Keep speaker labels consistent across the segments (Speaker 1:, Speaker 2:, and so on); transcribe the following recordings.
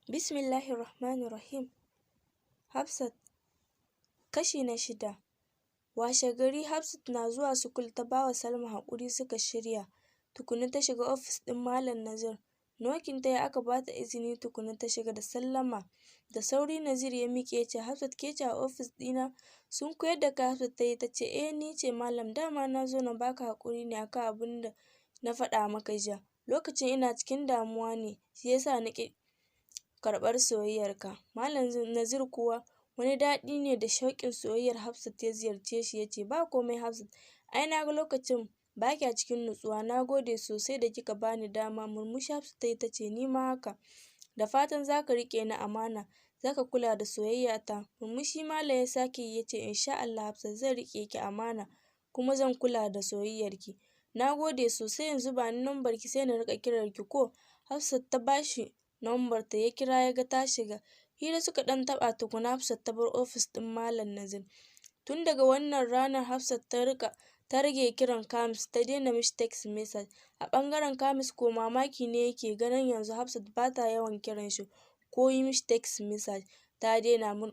Speaker 1: Bismillahirrahmanirrahim. Hafsat, kashi na shida. Washe gari Hafsat na zuwa school ta bawa Salma haƙuri suka shirya. Tukuna ta shiga ofis ɗin Malam Nazir. Knocking tayi aka bata izini, tukuna ta shiga da sallama. Da sauri Nazir ya miƙe ya ce, "Hafsat, ke ce a ofis ɗina?" Sunkuyar da kai Hafsat tayi, tace, "Eh, ni ce malam. Dama na zo na baka haƙuri ne akan abunda na faɗa maka jiya. Lokacin ina cikin damuwa ne, shi yasa na ƙi karɓar soyayyar ka." Malam Nazir kuwa wani daɗi ne da shauƙin soyayyar Hafsat ya ziyarce shi, yace, "Ba komai Hafsat, ai naga lokacin ba kya cikin nutsuwa. Nagode sosai da kika bani dama." Murmushi Hafsat tayi, tace, "Nima haka. Da fatan zaka riƙe ni amana, zaka kula da soyayya ta." Murmushi malam ya sake yi, yace, "Insha Allah Hafsat, zan riƙe ki amana kuma zan kula da soyayyar ki. Nagode sosai. Yanzu bani numbar ki sai na riƙa kiran ki ko?" Hafsat ta bashi numbar ta, ya kira, yaga ta shiga. Hira suka ɗan taɓa, tukuna Hafsat ta bar ofis ɗin Malam Nazir. Tun daga wannan ranar Hafsat ta riƙa ta rage kiran Kamis, ta daina mishi text message. A ɓangaren Kamis ko, mamaki ne yake ganin yanzu Hafsat bata yawan kiran shi ko yi mishi text message, ta daina mun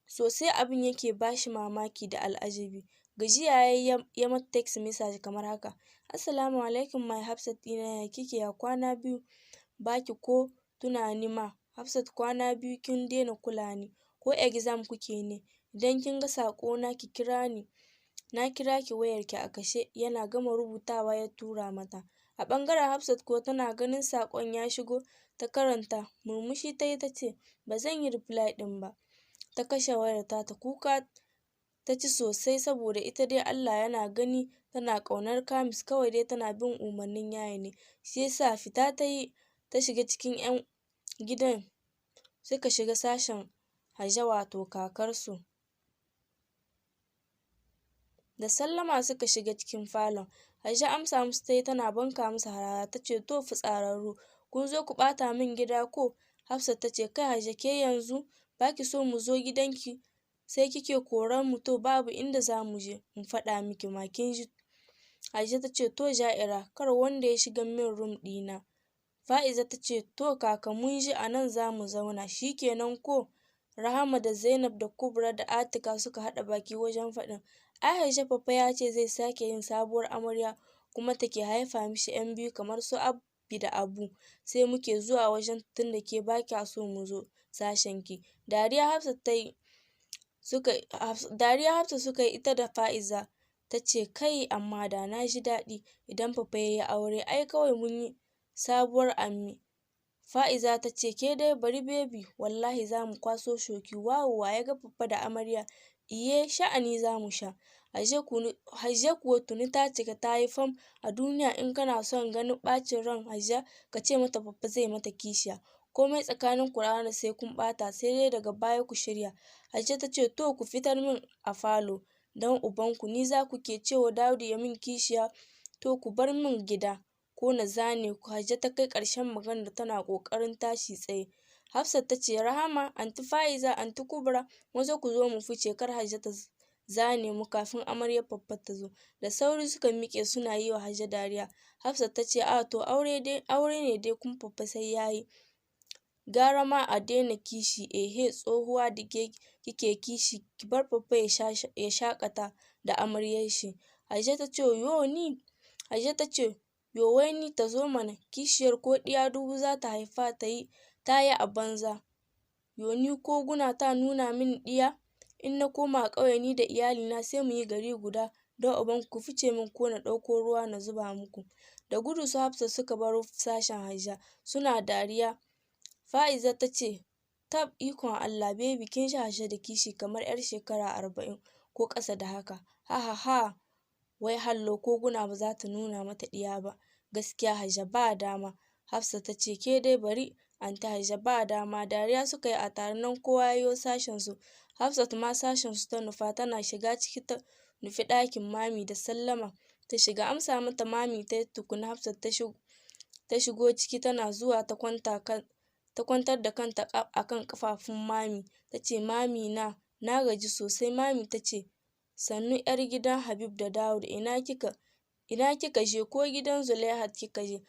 Speaker 1: sosai. Abin yake bashi mamaki da al'ajabi. Gajiya yayi, ya mata text message kamar haka: "Assalamu alaikum my Hafsat ɗina, ya kike? Ya kwana biyu baki ko tunani ma? Hafsat, kwana biyu kin daina kula ni, ko exam kuke ne? Idan kin ga saƙo na ki kira ni, na kira ki wayar ki a kashe." Yana gama rubutawa ya tura mata. A ɓangaren Hafsat kuwa, tana ganin saƙon ya shigo ta karanta, murmushi tayi, tace, "Bazan yi reply ɗin ba." Ta kashe wayar tata. Kuka ta ci sosai, saboda ita dai Allah yana gani tana ƙaunar Kamis, kawai dai tana bin umarnin yaya ne shi yasa. Fita tayi, ta shiga cikin ƴan gidan, suka shiga sashen Hajja, wato kakarsu. Da sallama suka shiga cikin falon. Hajja amsa musu tayi tana banka musu harara, tace, "To fitsararru, kun zo ku ɓata min gida ko?" Hafsat tace, "Kai Hajja, ke yanzu baki so mu zo gidanki sai kike korar mu? To babu inda zamu je, mu faɗa miki ma kin ji." Hajja tace, "To ja'ira, kar wanda ya shiga min room ɗina." Fa'iza tace, "To kaka, mun ji, a nan zamu zauna, shikenan ko?" Rahama da Zainab da Kubra da Atika suka haɗa baki wajen faɗin, "Ai Hajja, Papa ya ce zai sake yin sabuwar amarya kuma take haifa mishi ƴan biyu kamar su Abbi da Abu, sai muke zuwa wajen tunda ke ba kya so mu zo sashen ki." Dariya Hafsat suka yi ita da Fa'iza. Tace, "Kai, amma da na ji daɗi idan Papa yayi aure, ai kawai mun yi sabuwar ammi." Fa'iza tace, "Ke dai bari baby, wallahi zamu kwaso shoki. Wow, wa ya ga Papa da amarya? Iye, sha'ani zamu sha." Hajja kuwa tuni ta cika tayi fam. A duniya in kana son ganin ɓacin ran Hajja, ka ce mata Papa zai mata kishiya. Komai tsakanin ku ranar sai kun ɓata, sai dai daga baya ku shirya. Hajja tace, "To ku fitar min a falo don ubanku. Ni za ku ke cewa Daudu ya min kishiya? To ku bar min gida ko na zane ku." Hajja ta kai ƙarshen maganar tana ƙoƙarin tashi tsaye. Hafsat tace, "Rahama, Anty Fa'iza, Anty Kubra, maza ku zo mu fice, kar Hajja ta zane mu kafin amaryar Papa ta zo." Da sauri suka miƙe suna yi wa Hajja dariya. Hafsat tace, "A to, aure dai aure ne dai, kuma Papa sai yayi. Gara ma a daina kishi. Ehe, tsohuwa da ke kike kishi, ki bar Papa ya shaƙata da amaryar shi." Hajja tace, "Yo wai ni ta zo mana kishiyar, ko ɗiya 1000 zata haifa tayi tayi a banza. Yo ni ko guna ta nuna mini ɗiya? In na koma ƙauye ni da iyalina sai muyi gari guda. Don ubanku ku fice min ko na ɗauko ruwa na zuba muku." Da gudu su Hafsat suka baro sashen Hajja suna dariya. Fa'iza tace, "Tab, ikon Allah baby, kin ji Hajja da kishi kamar ƴar shekara 40 ko ƙasa da haka. Ha ha ha, wai hallo ko guna ba za ta nuna mata ɗiya ba. Gaskiya Hajja ba dama." Hafsat tace, "Ke dai bari Anty Hajja, ba dama." Dariya suka yi a tare, nan kowa ya yo sashen su. Hafsat ma sashen su ta nufa. Tana shiga ciki ta nufi ɗakin Mami da sallama ta shiga. Amsa mata Mami tayi, tukuna Hafsat ta shigo ciki. Tana zuwa ta kwanta kan ta kwantar da kanta akan ƙafafun Mami, tace, "Mami na, na gaji sosai." Mami tace, "Sannu ƴar gidan Habib da Dawud. Ina kika je? Ko gidan Zulaihat kika je?"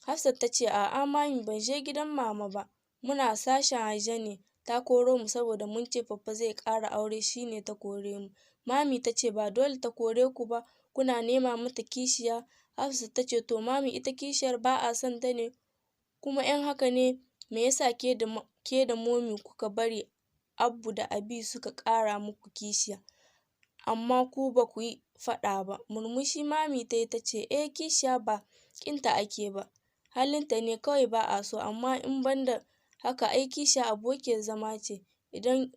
Speaker 1: Hafsat tace a'a Mami, ban je gidan mama ba, muna sashen Hajja ne ta koro mu saboda mun ce Papa zai ƙara aure, shine ta kore mu. Mami tace ba dole ta kore ku ba, kuna nema mata kishiya. Hafsat tace to Mami, ita kishiyar ba'a son ta ne? Kuma in haka ne, me yasa ke da Momi kuka bari Abbu da Abi suka ƙara muku kishiya, amma ku baku yi faɗa ba? Murmushi Mami tayi tace eh, kishiya ba ƙinta ake ba, halinta ne kawai ba'a so, amma in banda haka ai kishiya abokiyar zama ce. Idan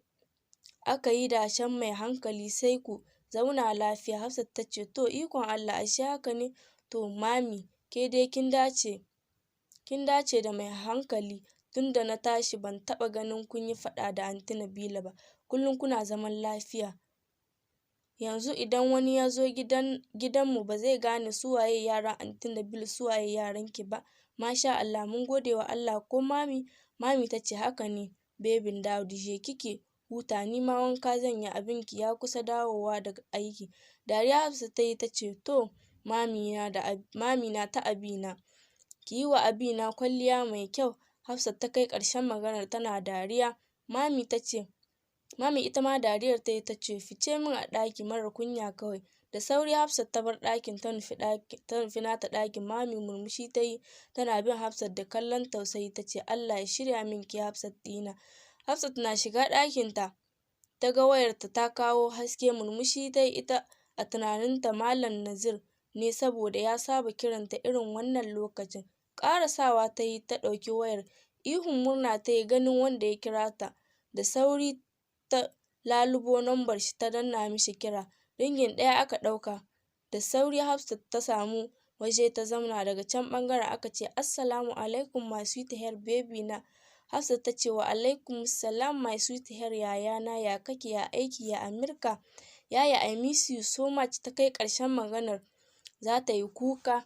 Speaker 1: aka yi dacen mai hankali, sai ku zauna lafiya. Hafsat tace to, ikon Allah, ashe haka ne. To Mami, ke dai kin dace da mai hankali. Tunda na tashi ban taɓa ganin kunyi faɗa da Anty Nabila ba, kullum kuna zaman lafiya. Yanzu idan wani yazo gidanmu ba zai gane su waye yaran Anty Nabil, su waye yaran ki ba. Masha Allah, mun gode wa Allah ko Mami? Mami tace haka ne, babyn Dawud, je ki ki huta, nima wanka zanyi, abinki ya kusa dawowa daga aiki. Dariya Hafsat tayi tace to Mami na ta Abina, kiyi wa Abina kwalliya mai kyau. Hafsat ta kai ƙarshen maganar tana dariya. Mami tace Mami ita ma dariyar tayi tace fice min a ɗaki, marar kunya kawai. Da sauri Hafsat ta bar ɗakin ta nufi nata ɗakin. Mami murmushi tayi tana bin Hafsat da kallon tausayi, tace Allah ya shirya min ke, Hafsat ɗina. Hafsat na shiga ɗakin ta ta ga wayarta ta kawo haske. Murmushi tayi, ita a tunaninta Malam Nazir ne, saboda ya saba kiranta irin wannan lokacin. Ƙarasawa tayi ta ɗauki wayar. Ihun murna tayi ganin wanda ya kira ta. Da sauri ta lalubo lambar shi ta danna mishi kira. Ringing ɗaya aka ɗauka. Da sauri Hafsat ta samu waje ta zauna. Daga can ɓangaren aka ce assalamu alaikum, my sweetheart, baby na. Hafsat tace wa alaikumussalam, my sweetheart, yayana, ya kake, ya aiki, ya Amirka? Yaya, I miss you so much. Ta kai ƙarshen maganar zata yi kuka.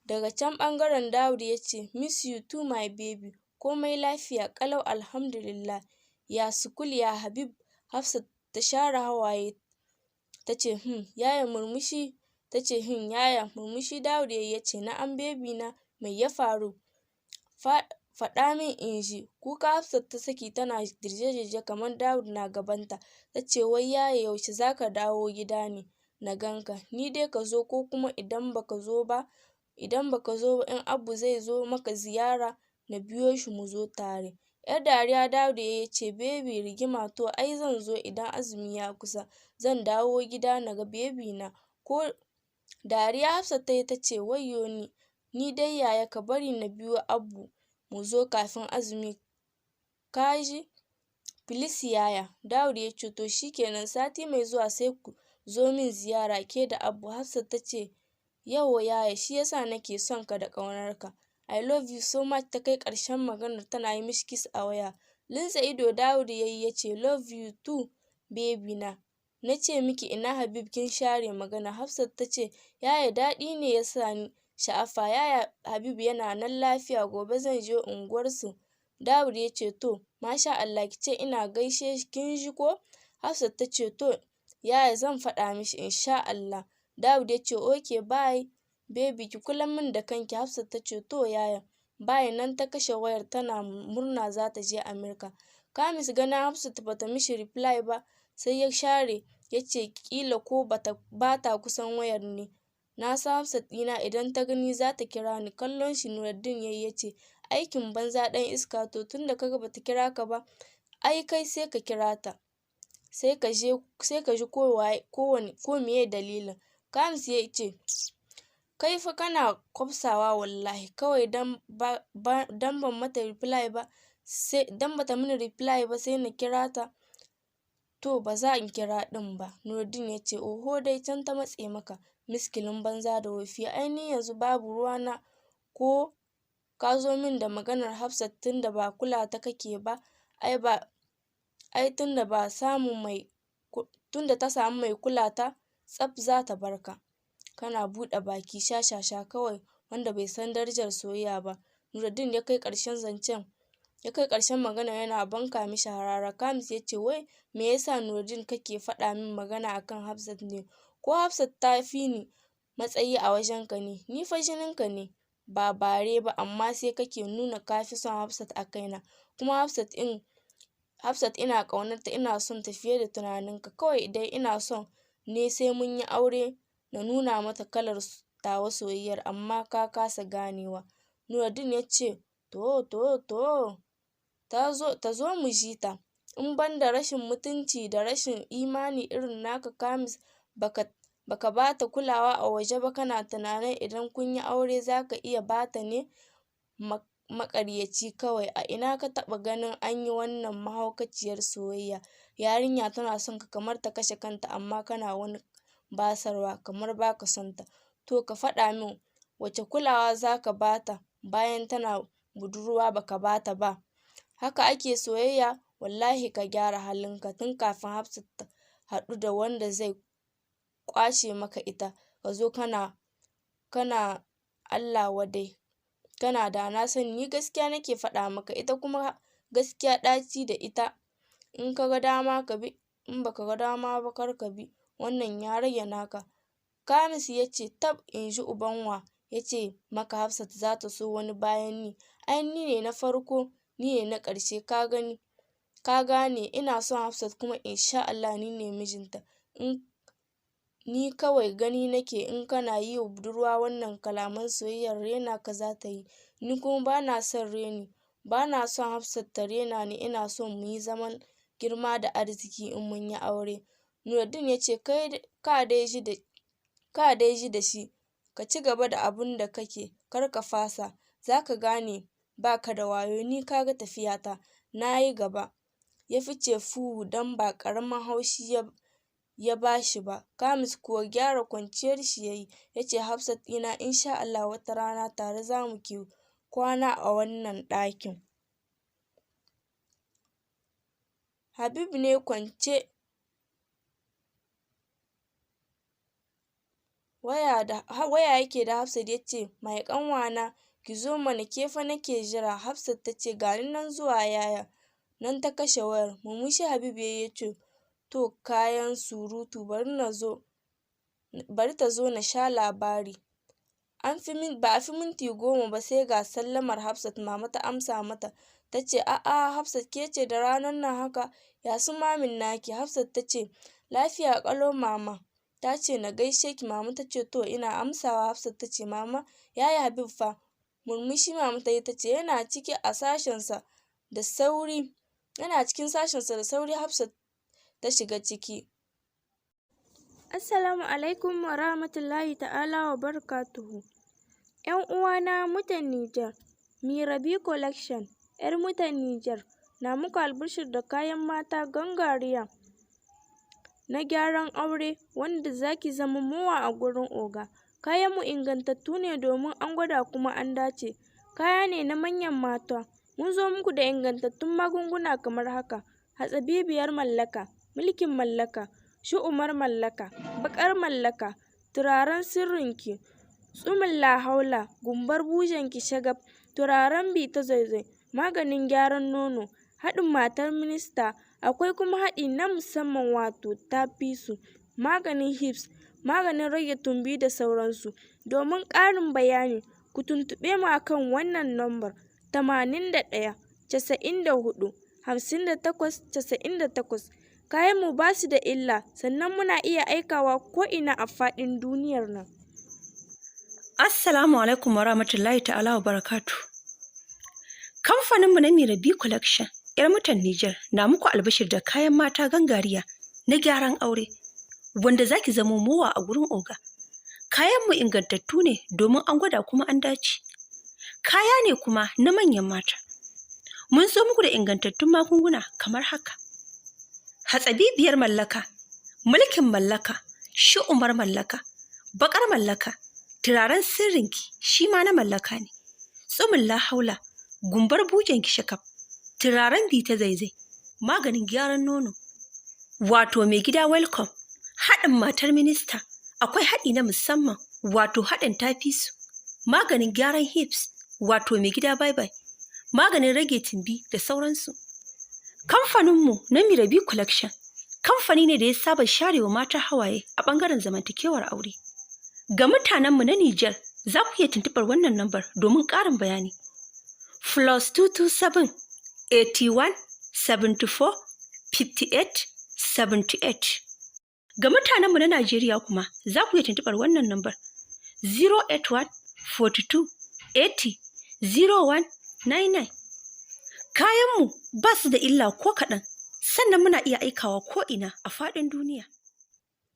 Speaker 1: Daga can ɓangaren Dawud yace miss you too, my baby. Komai lafiya ƙalau, alhamdulillah. Ya school, ya Habib? Hafsat ta share hawaye tace yaya. Murmushi tace yaya. Murmushi Dawud yayi yace na'am, baby na, mai ya faru? Faɗa min inji. Kuka Hafsat ta saki tana dirje-dirje kamar Dawud na gabanta, tace wai yaya, yaushe zaka dawo gida ne na ganka? Ni dai kazo, ko kuma idan baka zo ba, in Abbu zai zo maka ziyara na biyo shi muzo tare. Yar dariya Dawud yayi yace baby rigima, to ai zan zo idan azumi ya kusa, zan dawo gida naga baby na ko. Dariya Hafsat tayi tace wayyo ni, ni dai yaya, ka bari na biyo Abbu muzo kafin azumi, kaji? Please yaya. Dawud yace to shikenan, sati mai zuwa sai ku zo min ziyara ke da Abbu. Hafsat tace yawwa yaya, shiyasa nake son ka da ƙaunar ka. I love you so much. Ta kai ƙarshen maganar tana yi mishi kiss a waya. Limshe ido Dawud yayi yace love you too, baby na. Nace miki ina Habib, kin share magana. Hafsat tace yaya, daɗi ne yasa ni sha'afa. Yaya, Habib yana nan lafiya, gobe zan je unguwar su. Dawud yace to masha Allah, kice ina gaishe shi, kinji ko? Hafsat tace to yaya, zan faɗa mishi insha Allah. Dawud yace okay, bye baby, ki kula min da kanki. Hafsat tace to yaya, bye. Nan ta kashe wayar tana murna zata je Amirka. Kamis ganin Hafsat bata mishi reply ba, sai ya share yace ƙila ko bata kusan wayar ne. Na san Hafsat ɗina, idan ta gani zata kira ni. Kallon shi Nuruddin yayi yace aikin banza, ɗan iska. To tunda kaga bata kira ka ba, ai kai sai ka kira ta, sai ka je sai ka ji ko waye ko wane ko meye dalilin. Kamis yace kai fa kana kwafsawa wallahi, kawai dan ban mata reply ba, sai dan bata mini reply ba sai na kira ta. To baza in kira ɗin ba. Nuruddin yace oho dai, can ta matse maka, miskilin banza da wofi. Ai ni yanzu babu ruwana ko ka zo min da maganar Hafsat, tunda ba kula ta kake ba. Ai ba ai tunda ba samu mai tunda ta samu mai kula ta tsaf, zata barka kana buɗe baki, shashasha kawai, wanda bai san darajar soyayya ba. Nuruddin ya kai ƙarshen zancen, ya kai ƙarshen magana yana banka mishi harara. Kamis yace wai me yasa Nuruddin kake faɗa min magana akan Hafsat ne? Ko Hafsat ta fi ni matsayi a wajen ka ne? Ni fa jinin ka ne. Ba bare ba, amma sai kake nuna kafi son Hafsat a kaina. Kuma Hafsat in Hafsat ina ƙaunarta, ina son ta fiye da tunaninka. Kawai dai ina son ne sai munyi aure na nuna mata kalar tawa soyayyar, amma ka kasa ganewa. Nuruddin yace, to to to, tazo mu ji ta. In banda rashin mutunci da rashin imani irin naka Khamis, baka bata kulawa a waje ba, kana tunanin idan kunyi aure zaka iya bata ne? Maƙaryaci kawai. A ina ka taɓa ganin anyi wannan mahaukaciyar soyayya? Yarinya tana son ka kamar ta kashe kanta, amma kana wani basarwa kamar baka son ta. To ka faɗa min, wace kulawa zaka bata bayan tana budurwa baka bata ba? Haka ake soyayya? Wallahi ka gyara halinka tun kafin Hafsat ta haɗu da wanda zai ƙwace maka ita, kazo kana Allah wadai, kana dana sani. Ni gaskiya nake faɗa maka, ita kuma gaskiya ɗaci da ita. In kaga dama ka bi, in baka ga dama ba kar ka bi, wannan ya rage naka. Khamis yace, tab, inji uban wa yace maka Hafsat zata so wani bayan ni? Ai ni ne na farko, ni ne na ƙarshe. Ka gani, ka gane, ina son Hafsat kuma insha Allah ni ne mijinta. In ni kawai gani nake in kana yi wa budurwa wannan kalaman soyayyar, rena ka zata yi. Ni kuma bana son reni, bana son Hafsat ta rena ni. Ina son muyi zaman girma da arziki in munyi aure. Nuruddin yace, kai ka dai ji da shi, ka cigaba da abunda kake, kar ka fasa, zaka gane baka da wayo. Ni kaga tafiyata, nayi gaba. Ya fice fu, dan ba ƙaramin haushi ya bashi ba. Khamis kuwa gyara kwanciyar shi yayi, yace, Hafsat ɗina, insha Allah wata rana tare zamu ke kwana a wannan ɗakin. Habib ne kwance waya da waya yake da Hafsat, yace, mai ƙanwana, kizo mana, ke fa nake jira. Hafsat tace, gani nan zuwa yaya. Nan ta kashe wayar. Murmushi Habib yayi, yace, to kayan surutu, bari tazo na sha labari. Ba a fi minti 10 ba sai ga sallamar Hafsat. Mama ta amsa mata, tace, a'a Hafsat, kece da ranar nan haka? Ya su mamin naki? Hafsat tace, lafiya ƙalau mama, tace na gaishe ki. Mama tace, to ina amsawa. Hafsat tace, mama, yaya Habib fa? Murmushi mama tayi, tace, yana ciki a sashen sa. Da sauri, yana cikin sashen sa. Da sauri Hafsat ta shiga ciki. Assalamu alaikum wa rahmatullahi ta'ala wa barakatuhu. Ƴan uwana mutan Nijar, Mirabi Collection, ƴar mutan Nijar, na muku albishir da kayan mata gangariya na gyaran aure wanda zaki zama mowa a gurin oga. Kayan mu ingantattu ne domin an gwada kuma an dace. Kaya ne na manyan mata. Mun zo muku da ingantattun magunguna kamar haka: hatsabibiyar mallaka, mulkin mallaka, shu'umar mallaka, baƙar mallaka, turaren sirrinki, tsumin lahaula, gumbar bujenki shagaf, turaren bita zaizai, maganin gyaran nono, haɗin matar minista. Akwai kuma haɗi na musamman wato tafisu, maganin hips, maganin rage tumbi da sauransu. Domin ƙarin bayani, ku tuntuɓe mu akan wannan lambar: 81 94 58 98. Kayan mu basu da illa, sannan muna iya aikawa ko ina a faɗin duniyar nan.
Speaker 2: Assalamu alaikum warahmatullahi ta'ala wa barakatu. Kamfaninmu na Mirabi Collection, 'yar mutan Nijar, na muku albishir da kayan mata gangariya na gyaran aure, wanda zaki zamo mowa a gurin oga. Kayanmu ingantattu ne domin an gwada kuma an dace. Kaya ne kuma na manyan mata. Mun zo muku da ingantattun magunguna kamar haka: Hatsabibiyar mallaka, mulkin mallaka, shu'umar mallaka, baƙar mallaka, turaren sirrinki shi ma na mallaka ne. Tsumin lahaula, gumbar bujenki shakaf, turaren bita zaizai, maganin gyaran nono, wato mai gida welcome, haɗin matar minista, akwai haɗi na musamman wato haɗin tafisu, maganin gyaran hips wato mai gida bye bye, maganin rage tumbi da sauransu. Kamfaninmu na Mirabi Collection kamfani ne da ya saba sharewa mata hawaye a ɓangaren zamantakewar aure. Ga mutanenmu na Nijar Za ku iya tuntuɓar wannan lambar domin ƙarin bayani: +227 81 74 58 78. Ga mutanenmu na Najeriya kuma, za ku iya tuntuɓar wannan lambar: 081 42 80 0199. Kayanmu ba su da illa ko kaɗan, sannan muna iya aikawa ko'ina a faɗin duniya.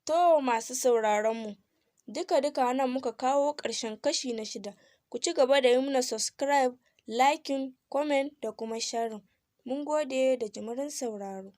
Speaker 1: To, masu sauraron mu, duka-duka nan muka kawo ƙarshen kashi na shida. Ku ci gaba da yi mana subscribe, liking, comment da kuma sharing. Mun gode da jimirin sauraro.